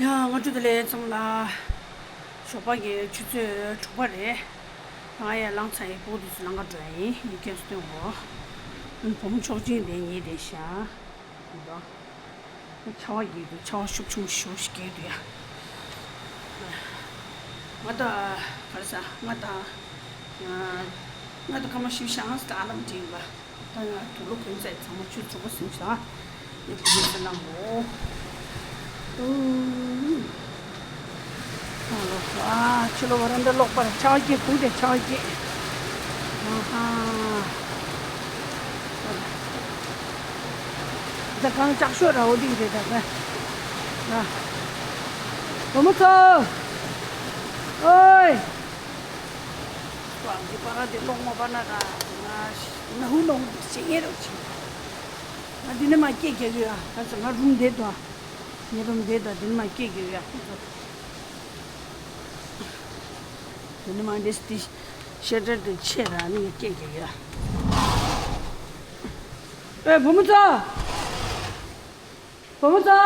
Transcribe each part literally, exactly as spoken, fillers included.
ཡ། སྔ་དྲོ་བདེ་ལེགས་ཚང་མ་ལ། ཞོགས་པ་གི་ཆུ་ཚོད་དྲུག་པ་རེད། ང་ཡར་ལངས་ཚར་ཡིན། སྤོ་དུས་སུ་ལམ་ཁ་འགྲོ་ཡ་ཡིན། ཡིན་སྐད་ཆ་སྟོན་གོ། བུ་མོ་ཆོག་ཅིང་དེ་ཉིད་དེ་ཤ། ཆར་པ་རྒྱག་གི་འདུག་ཆར་པ་ཤུགས་ཆུང་ཤུགས་ཤིག་རྒྱག་གི་འདུག་ཡ། ང་དང་ག་རེ་ཟ། ང་དང་། ང་དང་ཁ་མ་ཤི་ཤང་སི་ད་ཨ་ལམ་དྲིན་པ། ད་ང་དུག་ལོག་གོན་ཚད་ཚང་མ་ཆུ་ཚོགས་པ་སིམ་ཤ། ཡ་བུ་མོ་ཚོ་ལ་མོ། ཨ་ལོ། ཨ་ཕྱི་ལོགས་བ་རན་ད་ལོག་པར་ཆར་པ་རྒྱག་གི་འདུག་དེ་ཆར་པ་རྒྱག་ཨ་ཧ། ད་གང་ལྕགས་ཤོག་ར་འོ་དེ་རེད་ད་ད། ཨ། བུ་མོ་ཚོ། ཨོའི། ང་གི་པ་ར་དེ་ལོག་མ་པ་ན་ར། ང་ན་ཧུ་ལོང་ཞེ་ངེ་རོ་ཆི། ང་འདི་ནས་མར་སྐད་རྒྱག་གི་ཡོད། ཨ། ད་ང་རུམ་བསྡད་དོ། ངའི་རུམ་བསྡད་དོ། འདི་ནས་མར་སྐད་རྒྱག་གི་ཡོད། ཁོ་ཚོ། འདི་ནས་མར་འདི་སྟེ་ཤ་ཊར་དེ་ཕྱེ་ར་ནི་ངས་སྐད་རྒྱག་གི་ཡོད། ཨེ། བུ་མོ་ཚོ། བུ་མོ་ཚོ།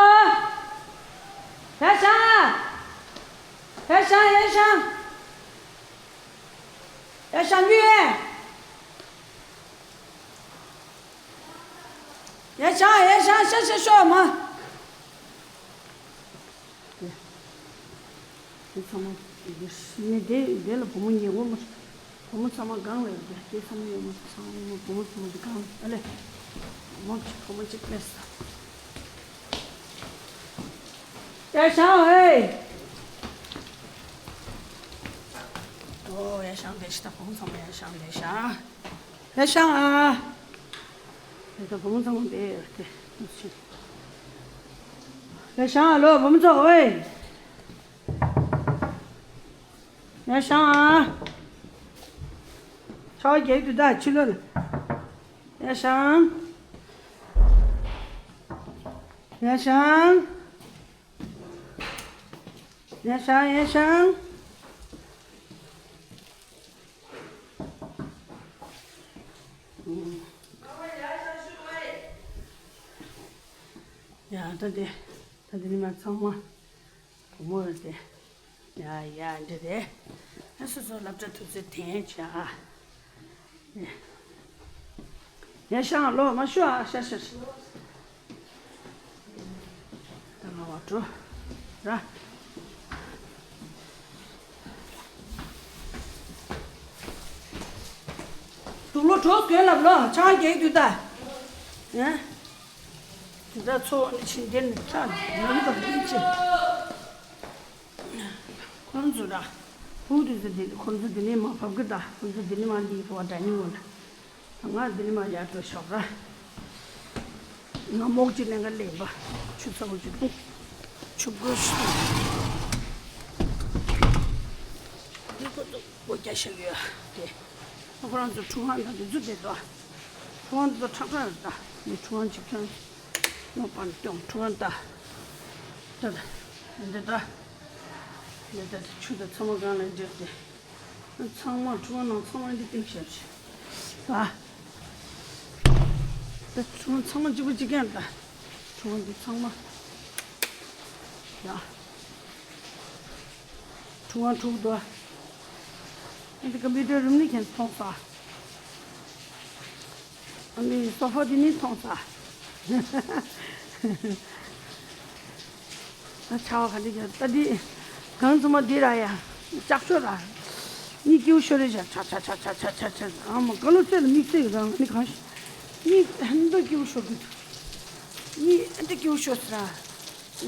ཡ་ཤང་། ཡ་ཤང་། ཡ་ཤང་། ཡ་ཤང་གི། ཡ་ཤང་། ཡ་ཤང་། ཤ་ཤ་ཤོག་མ། དེ་ཚང་མ་ནི་དེ་དེ་ལ་བུ་མོ་ཉེ་བོ་མ། བུ་མོ་ཚང་མ་སྒང་ལ་ཡོད་དེ། དེ་ཚང་མ་ཡོད་མ། ཚང་མ་བུ་མོ་ཚང་མ་སྒང་ལ། ཨ་ལེ། བུ་མོ་གཅིག་བུ་མོ་གཅིག་སླེབས་སོང་། ཡ་ཤང་ཧེ། ཨོ། ཡ་ཤང་དེ་ཤི་ད། བུ་མོ་ཚང་མ་ཡ་ཤང་དེ་ཤང་། ཡ་ཤང་ཨ། ཡ་ཤང་། བུ་མོ་ཚང་མ་དེ་དེ། ཡ་ཤང་ཨ་ལོ། བུ་མོ་ཚོ་ཨོའི། ཡ་ཤང་ཨ། ཆར་པ་རྒྱག་གི་འདུག་ད་ཕྱི་ལོགས་ལ། ཡ་ཤང་། ཡ་ཤང་། ཡ་ཤང་། ཡ་ཤང་། ཡ། ད་དེ་ད་དེ་ནི་མ་ཚང་མ་བུ་མོ་རེད་དེ། ཡ་ཡ། འདི་རེད། ཨ། སོ་སོ་སློབ་གྲྭ་ཐུག་ཚེ་དེན་བྱ་ཨ། ཡ་ཤང་ལོ་མ་ཤོ་ཨ། ཤ་ཤ་ཤ། ད་ང་བ་འགྲོ་ར། དུག་ལོག་གྲོགས་དགོས་ལབ་ལོ། ཆང་རྒྱག་རྒྱུ་ད། ཡ། དེ་འདྲ་ཚོ་ནི་ཕྱིན་དེ་ནི་ཁྲག་ནང་དུ་ལུས་ཅི། ཁོང་ཚོ་ར། ཕུག་དུས་སུ་དེ་ཁོང་ཚོ་དེ་ནས་མ་བབ་གི་ད། ཁོང་ཚོ་དེ་ནས་མ་འདི་རུ་བ་འདྲ་ཉུང་ལ། ང་འདི་ནས་མ་ཡར་འགྲོ་ཤོག་ར། ང་མོག་ཅིག་ལེན་ག་ལེན་པ། ཆུ་ཚ་བོ་ཅིག་འདུག་ཆུ་བོ་ཞིག་འདུག་འདི་ཁོ་ཚོ་སྒོ་རྒྱག་བཞག་ཡོད་དེ། ཁོ་རང་ཚོ་ཁྲུང་ཁང་དང་དེ་ཚོ་དེ་དོ། ཁྲུང་ཁང་དེ་ཚོ་ཁྲག་ཁྲག་རེད་ད། ངས་ཁྲུང་ཁང་ཅིག་ཀྱང་ནོ་པན་ཀྱང་ཁྲུང་ཁང་ད། ད་ད། འདི་ད། འདི་ད་ཆུ་ད་ཚང་མ་གང་ལ་འདྲེས་ཏེ། ཚང་མ་ཁྲུང་ཁང་ནང་ཚང་མ་འདི་སྟེང་བཞག་ཤག་ཨ། ད་ཁྲུང་ཁང་ཚང་མ་གཅིག་པ་གཅིག་རྐྱང་ད། ཁྲུང་ཁང་འདི་ཚང་མ། ཡ། ཁྲུང་ཁང་འཁྲུག་འདུག་ཨ། ཨ་འདི་ཀམ་པུ་ཊར་རུམ་ནི་ཁྱེད་མཐོང་ས། ཨ་ནི་སོ་ཕ་འདི་ནི་མཐོང་ས། ད་ཆར་པ་ག་འདྲ་རྒྱག་ད་འདི། གང་ཚང་མ་འདི་ར་ཡ། ལྕགས་ཤོག་ར། གཉིད་སྐྱིད་པོ་ཤོར་རེད་བཞག་ཆ་ཆ་ཆ། ཨ་མ་ག་ལོ་ཚོད་ལ་དམིགས་བསལ་གྱི་རང་ནི་གང་ཞིག་གཉིད་ཧན་ཏོ་སྐྱིད་པོ་ཤོར་གི་འདུག་གཉིད་ཧན་ཏོ་སྐྱིད་པོ་ཤོར་སོང་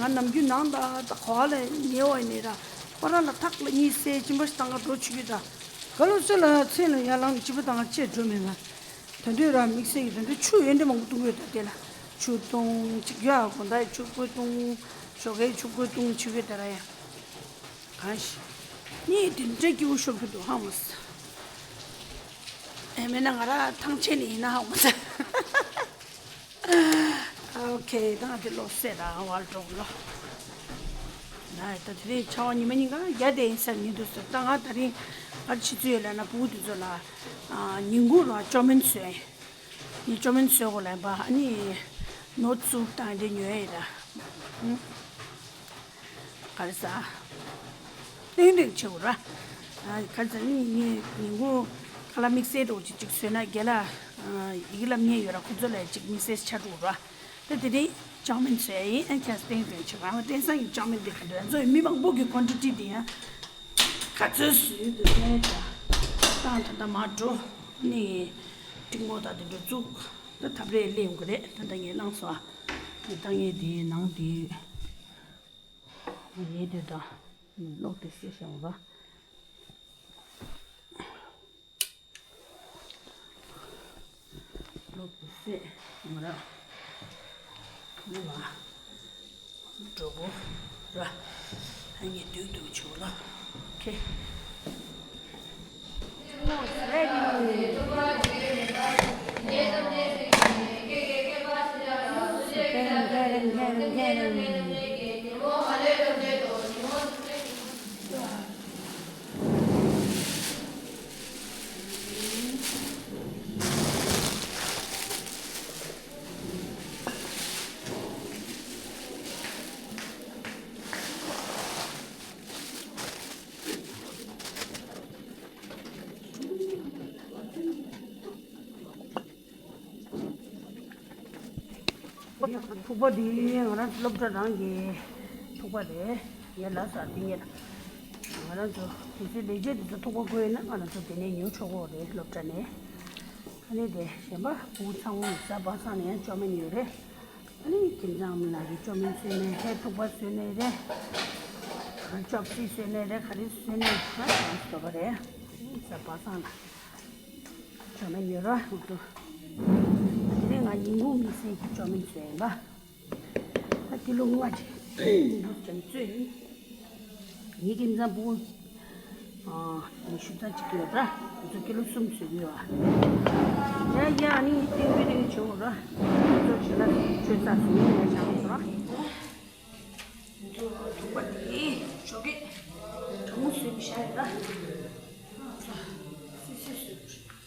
ར། ང་ནམ་རྒྱུན་ནང་ད་ད་ག་བ་ལ་ཉལ་བ་ཡིན་ནི་ར། ཁོ་རང་ལ་ཐག་ལ་གཉིད་སད་གཅིན་པ་ཞིག་བཏང་ག་འགྲོ་ཆུག་གི་ད། ག་ལོ་ཚོད་ལ་མཚན་ལ་ཡར་ལངས་གཅིན་པ་བཏང་ག་བཅས་འགྲོ་མེད་ང་། དེ་འདྲའི་ར་དམིགས་བསལ་གྱི་དེ་འདྲའི་ཆུ་ཡོན་ཏན་མང་པོ་བཏུང་གི་ཡོད་ད། དེ་ལ་ཆུ་བཏུང་གཅིག་ཡ་དགོང་དག་ཆུ་བསྐོལ་བཏུང་། ཞོགས་ཀའི་ཆུ་བསྐོལ་བཏུང་ཆུ་བས་དེ་ར་ཡ། གང་ཞིག་གཉིད་དེ་འདྲ་སྐྱིད་པོ་ཤོར་གི་འདུག་ཧང་མ་སི། ཨེ་མེད་ན་ང་ར་ཐང་ཆད་ནི་ཡིན་ན་ཧང་མ་སི། ཨོ་ཁེ། ད་ང་དེ་ལོ་སེ་ར་བར་འགྲོ་ལོ། ན་ད་དེ་རིང་ཆར་པ་ཉི་མ་གཉིས་ཀ་རྒྱག་བསྡད་ཡིན་ས་ཉིན་འདུག་ཟེར། ད་ང་དེ་རིང་ཨ་ཕྱི་ཚུལ་ཡོད་ལ་ན་བུ་དེ་ཚོ་ལ་ཉིན་གུང་ར་ཅོ་མིན་བཟོས། ངས་ཅོ་མིན་བཟོས་གོ་ལན་པ་ཨ་ནི་ནོར་བཙུགས་བཏང་དེ་ཉོས་ཡིན་ར། ཨུ། ག་རེ་ཟ། ཏིང་ཏིང་བྱེད་དགོས་ར། ཨ། ག་རེ་ཟ། ནི་ངས་ཉིན་གུང་ཁ་ལག་དམིགས་བསལ་འདྲ་བོ་ཅིག་ཅིག་བཟོས་ན། རྒན་ལགས་ཡི་གེ་བསླབ་མཁན་ཡོད་ར། ཁོ་ཚོ་ལ་ཅིག་དམིགས་བསལ་ཆ་འགྲོ་ར། ད་དེ་རིང་ཅའོ་མིན་བཟོས་ཡིན། ཨ། ཁྱེད་རང་ཏིང་ཏིང་བྱེད་དགོས། ཨ། དེང་སང་གི་ཅའོ་མིན་དེ་ག་འདྲ། ང་ཚོ་མི་མང་པོ་གི་ཀོན་ཊི་ཊི་དེ་ཡང་ག་ཚོད་བཟོས་འདུག་ཟེར་ད། ཏང་ད་ལྟ་མར་འགྲོ། ནི་འབྲིང་པོ་དང་དེ་འདྲ་བཙུགས། ད་ཐབ་རེ་སླེབས་ཡོང་གི་རེད། ད་ལྟ་ངས་བླངས་སོང་། ཨ། ད་ངས་དེའི་ནང་དེ་ངས་དེ་ད་གློག་དེ་སེ་བཞག་པ། གློག་དེ་སེ་ང་ར་ནི་མ། འགྲོ་གོ་ར། ཨ་ནི་དུས་དུས་ཆུ་ལ། ཁེ། ཐུག་པ་འདི་ང་རང་སློབ་གྲྭ་རང་གི་ཐུག་པ་རེད། ངས་ལབ་ས་དེ་ངས་ང་རང་ཚོ་དུས་ཚོད་ལས་བྱེད་དེ་ཚོ་ཐུག་པ་དགོས་ཡོད་ན་ང་རང་ཚོ་དེ་ནས་ཉོ་ཆོག་གི་རེད། སློབ་གྲྭ་ནས། ཨ་ནི་དེ་གཞན་པ་བུ་ཚང་མ་གཟའ་པ་སངས་ནས་ཡང་ཅའོ་མིན་ཡོད་རེད། ཨ་ནི་ཁྱིམ་ཚང་མི་ལ་གི་ཅའོ་མིན་བཟོས་ནའི་རེད། ཐུག་པ་བཟོས་ནའི་རེད། ཅོབ་སི་བཟོས་ནའི་རེད། ག་རེ་བཟོས་ནའི་ང་ཚོ་བཟོ་གི་རེད། གཟའ་པ་སངས་ལ་ཅའོ་མིན་ཡོད་ར། ང་ཚོ་དེ་རིང་ང་ཉིན་གུང་དམིགས་བསལ་གྱི་ཅའོ་མིན་བཟོས་ཡིན་པ། ད་ཀི་ལོ་ལྔ་ཅིག་འབུར་ཀྱང་བཙོས་ཡིན། ངའི་ཁྱིམ་ཚང་བུ་ཨ་ཉི་ཤུ་རྩ་གཅིག་ཡོད་ར། ང་ཚོ་ཀི་ལོ་གསུམ་བཟོས་ཀྱི་ཡོད་ཨ། ཡ་ཡ། ཨ་ནི་ཏིང་ཏིང་ཏིང་བྱེད་འོ་ར། ང་ཚོ་བྱེད་ལ་ཆོས་ཚ་བཟོ་ཡིན་ཡ་བྱ་བ་ཚོ་ར། ང་ཚོ་ཐུག་པ་དེ་ཞོགས་ཀས་གྲང་མོ་བཟོས་ནས་བཞག་ཡོད་ར། ཨ་ཚ། སི་སི་བཟོས།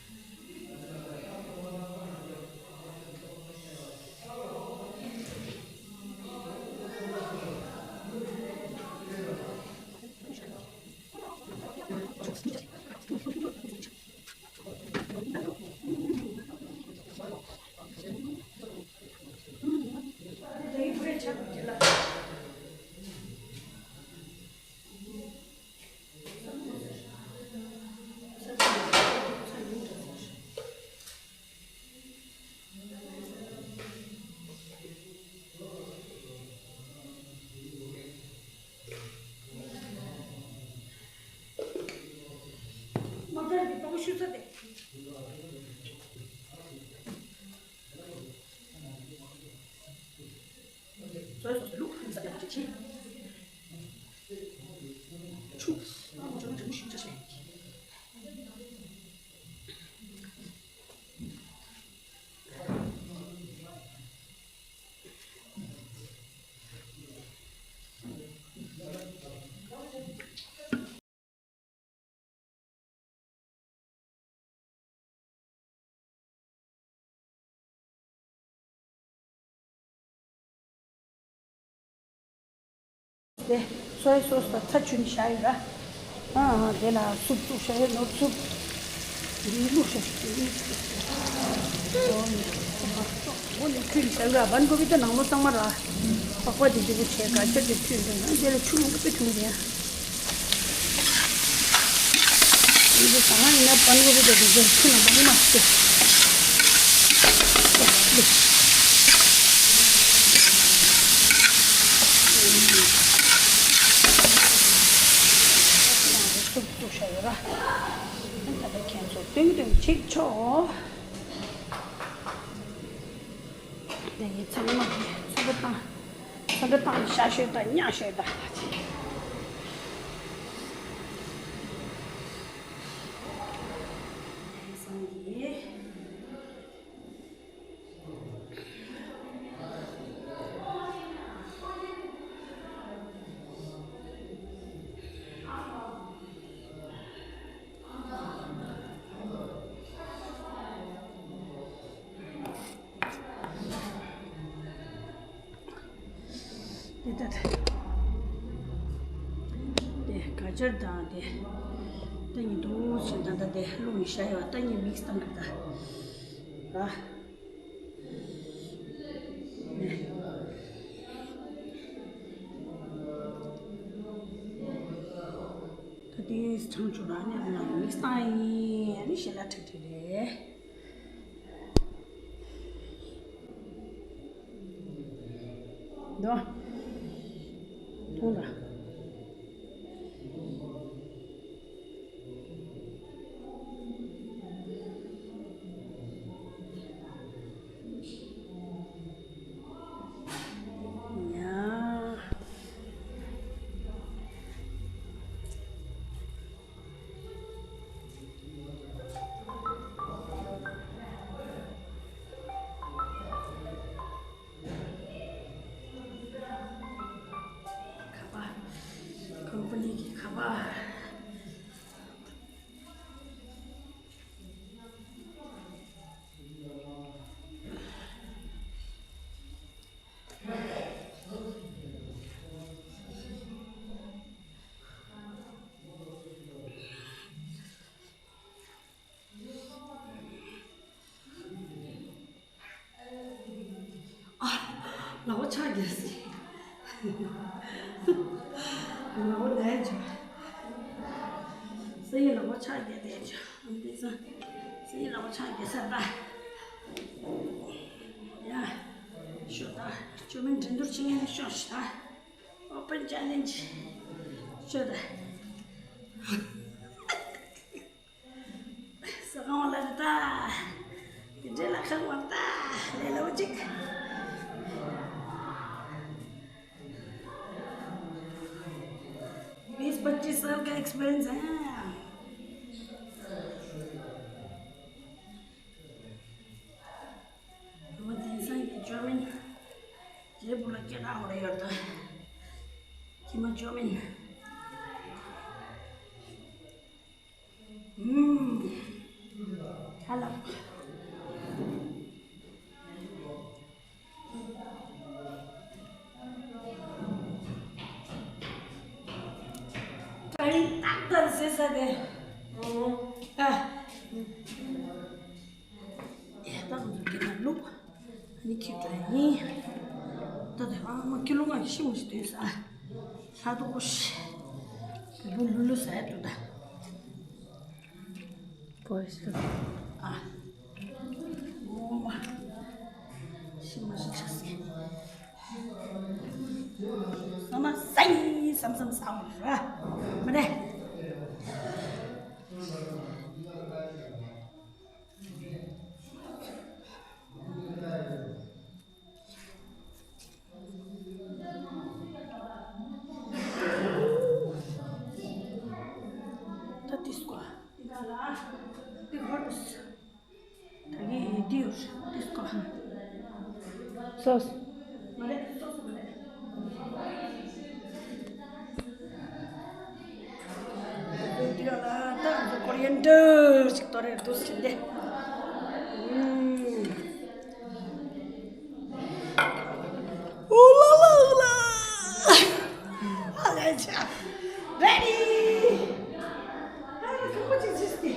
དེ་སོའི་སོ་སི་དང་ཚྭ་བྱུགས་ནས་བཞག་ཡོད་ར། ཨ་ཨ། དེ་ལ་སུབ་བཙུགས་བཞག་ཡོད། ནོར་སུབ། འདི་བླུགས་བཞག་འདི། འོ་ནས་ཁུ་ནས་བཞག་ཡོད་ར། བན་གོ་བི་དེ་ནང་ལོགས་གཙང་མ་ར། པགས་པ་དེ་འདི་པོ་བྱས་དགའ་ཆེར་དེ་ཁུ་འདུག་ན། དེ་ལ་ཆུ་མང་པོ་བྱུང་། དེ་ཡང་། འདི་ཚོ་གང་ཡིན་ན་བན་གོ་བི་དེ་འདི་ཚོ་ཁུ་ནང་མང་མ་བྱས། སུབ་བཙུགས་བཞག་ཡོད་ར། ད་ལྟ་ཁྱེད་ཚོ་ཏིང་ཏིང་བྱེད་ཆོག་དེ་ཡི་ཚང་མ་ཚོན་ཁྲ་བཏང་། ཚོན་ཁྲ་བཏང་ནས་ཤ་ཤོད་དང་། ཉ་ཤོད་དང་། ག་ཅར་དང་དེ། ད་ཉིན་དུ་ཆེན་ད་ད་དེ་བླུགས་ནས་བཞག་ཡོད། ད་ཉིན་མིག་སི་བཏང་གི་ད། ར། ད་དེ་ཚང་ཆུ་ར་ནས་ང་མིག་སི་བཏང་ཡིན། ཨ་ནི་ཞལ་ལག་ཁྲིག་ཁྲིག་རེད། འདུག་འཐུང་དང་། ཡ། ཁ་པར། ཁོམ་པ་ནི་གི་ཁ་པར། ཨ། ལག་པ་ཕྱག་རྒྱ་སེ། ལག་པ་ལས་བྱ། སེ་ཡི་ལག་པ་ཕྱག་རྒྱ་དེ་བྱ། འདི་ས། སེ་ཡི་ལག་པ་ཕྱག་རྒྱ་ས་ད། ཡ། ཤོ་ད། ཅོ་མིན་འགྲན་བསྡུར་བྱེད་མཁན་ཤོ་ཤ་ད། Open challenge ཤོ་ད། ས་གང་བ་ལ་རེད་ད། དེ་འདྲའི་ལ་ཁང་བ་ད། ལས་ལ་བ་ཅིག बीस पच्चीस साल का एक्सपीरियंस है। ཁྱོད་དེང་སང་གི་ཅོ་མིན། རྗེས་བུ་ལ་སྐད་གྲགས་ཧོ་རེ་ཡོད་ད། ཁྱི་མ་ཅོ་མིན། ཨུམ། ཧ་ལ། ད་ཡིན་ཏག་ཏག་ཟེར་ས་དེ། ཨ། ཨེ་ད་ང་ཚོ་སྐྱེ་ན་ལུག་ནི་ཁྱི་འདྲ་ཡིན། ད་དེ་ཨ་མ་ཁྱི་ལུག་ང་ཤི་མ་ཤི་དུས་ས། ལྷ་དོ་ཤི། ལུ་ལུ་ལུ་ཟ་ཡ་དུ་ད། བོ་ཡིས་ལུ། ཨ། ཨོ་མ། ཤི་མ་ཤི་ཆ་སི། ས་མ་ས་ཡི་སམ་སམ་ས་མ་ར། མ་རེད། ད་ཏིས་ཀོ། ཏི་ཧོ་ཏུས། ད་གི་ཏིས་ཀོ། སོས། མ་རེད། སོས་མ་རེད། འདི་ག་ལ་ད་ང་ཚོ་ཀོ་རི་ཡན་ཌར་ཅིག་གཏོར་རེ་འདུག་ཟེར་ཏེ། ཨུམ། ཨུ་ལ་ལ་ཨུ་ལ། ཨ་ལས་ཆ། རེ་ཌི། ཨ་ལས་ཁོ་ཅིག་ཅིག་སྟེ།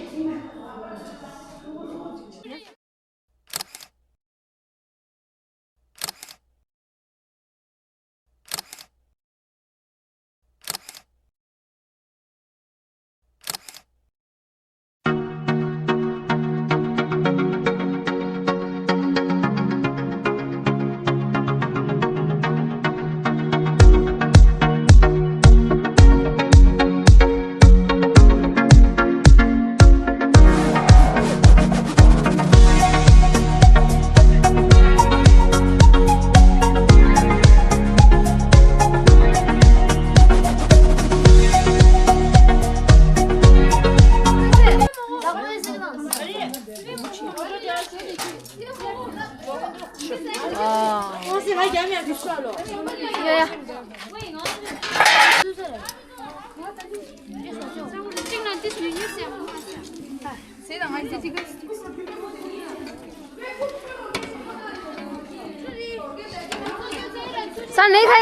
ས་ནས་ཁ་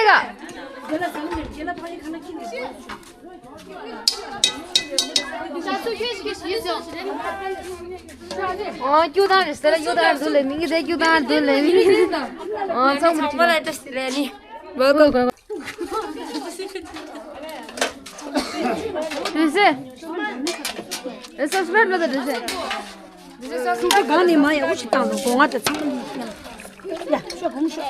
ཡི་ག་ཨོ་ཀྱུ་དང་རེ་སེ་ར་ཀྱུ་དང་དུ་ལེ་མིང་གི་དེ་ཀྱུ་དང་དུ་ལེ་མིང་གི་ཨོ་ཚང་མ་ལ་ཏེ་སི་རེ་ནི་བ་གོ་གོ་རེ་སེ་རེ་སེ་སུ་མེད་ལོ་དེ་རེ་སེ། ཁྱེད་ཚོ་གང་ནས་མ་ཡ་འུ་ཅི་བཏང་ནོ་སྒོ་ང་དེ་ཚང་མ་ཡ་ཤོག་གོང་ཤོག